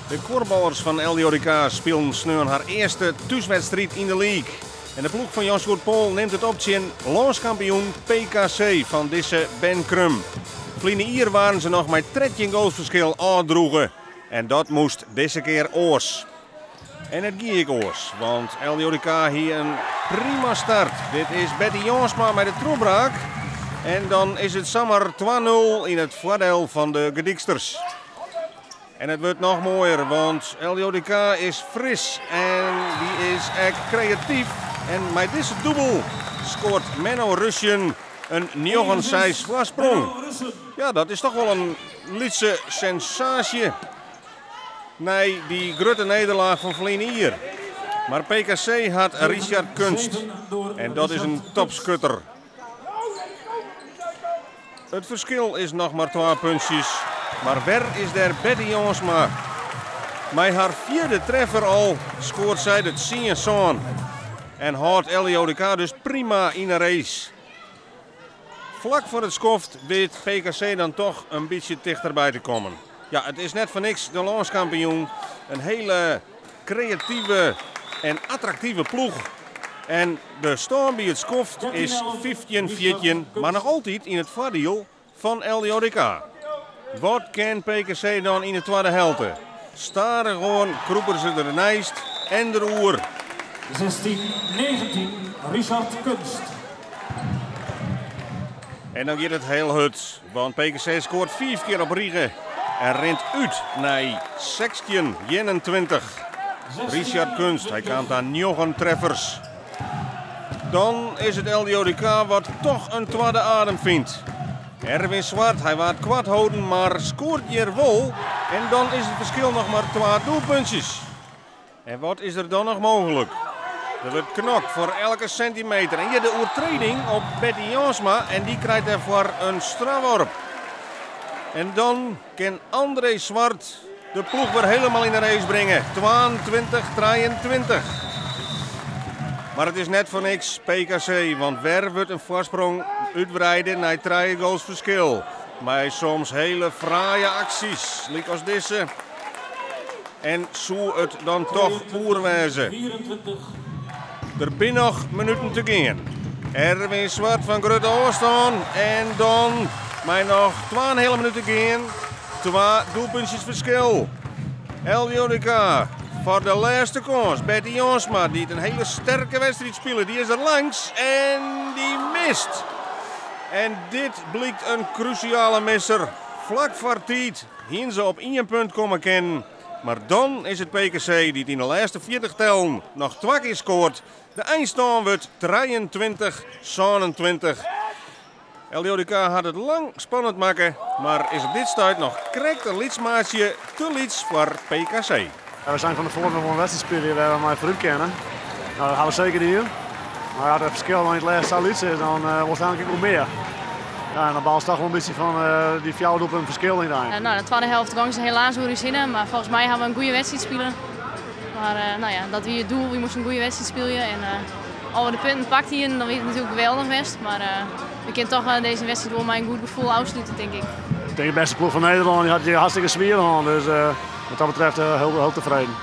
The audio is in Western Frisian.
De kuorballers fan LDODK spilen sneon har earste thúswedstriid yn de league. En de ploech fan Jan Sjoerd Pool nimt it op tsjin lânskampioen PKC fan dizze Ben Krum. Ferline jier waarden se noch mei 13 goals ferskil ôfdroegen. En dat moast dizze kear oars. En it gie ek oars, want LDODK hie in prima start. Dit is Betty Jonsma mei de trochbraak. En dan is it samar 2-0 yn it foardiel fan de Gerdyksters. En it wurdt noch moaier, want LDODK is fris en dy is ek kreatyf. En mei dizze dûbel skoart Menno Rusjen in 9-6 foarsprong. Ja, dat is toch wol in lytse sensaasje nei dy grutte nederlaach fan ferline jier. Mar PKC hat Richard Kunst en dat is in topskutter. It ferskil is noch mar twa puntsjes, mar wer is dêr Betty Jonsma. Mei har fjirde treffer al skoart sy de 10-7 en hâldt LDODK dus prima yn de race. Flak foar it skoft wit PKC dan toch in bytsje tichterby te kommen. Ja, it is net foar niks de lânskampioen. In hiele kreative en attraktive ploech. En de stân by it skoft is 15-14, mar noch altyd yn it foardiel fan LDODK. Wat kin PKC dan yn de twadde helte? Stadichoan krûpe se derneist en deroer. 16-19, Richard Kunst. En dan giet it hiel hurd, want PKC skoart 5 kear op rige en rint út nei 16-21. Richard Kunst, hy kaam ta 9 treffers. Dan is it LDODK wat toch in twadde adem fynt. Erwin Zwart, hy waard koart holden, mar skoart hjir wol. En dan is it ferskil noch mar 2 doelpuntsjes. En wat is der dan noch mooglik? Der wurdt knokt foar elke sintimeter. En hjir de oertrêding op Betty Jansma en dy krijt dêrfoar in strafworp. En dan kin André Zwart de ploech wer hielendal yn de race bringe. 22-23. Mar it is net foar niks PKC, want wer wurdt in foarsprong útwreide nei 3 goals ferskil. Mei soms hiele fraaie aksjes, lykas dizze. En soe it dan toch oer wêze? Der binne noch minuten te gean. Erwin Zwart fan grutte ôfstân. En dan mei noch 2,5 minút te gean. 2 doelpuntsjes ferskil. LDODK foar de lêste kâns. Betty Jansma, dy't in hiele sterke wedstriid spile, dy is der langs en dy mist. En dit blykt in krúsjale misser. Flak foar tiid hiene se op 1 punt komme kinnen. Mar dan is it PKC dy't yn de lêste 40 tellen noch 2 kear skoart. De einstân wurdt 23-27. LDODK hat it lang spannend makke, mar is op dit stuit noch krekt in lyts maatsje te lyts foar PKC. Ja, we seinen fan tefoaren noch wol in wedstriid spylje wêr't we mei foarút kinne. Nou, dat ha we seker dien. Mar as it ferskil dan yn it lêst sa lyts is, dan wolst eigentlik ek wol mear. Ja, en dan baalst toch wol in bytsje fan dy 4 doelpunten ferskil yn it ein. Nou, de tweede helft gongen se helaas oer ús hinne, mar folgens my ha we in goede wedstriid spile. Mar nou ja, dat wie it doel, we moasten in goede wedstriid spylje. En as we de punten pakt hiene, dan wie it natuerlik geweldich west. Mar we kinne toch dizze wedstriid wol mei in goed gefoel ôfslute, tink ik. Ik tink de bêste ploech fan Nederlân, dy hat it hartstikke swier hân. Dus wat dat betreft hiel tefreden.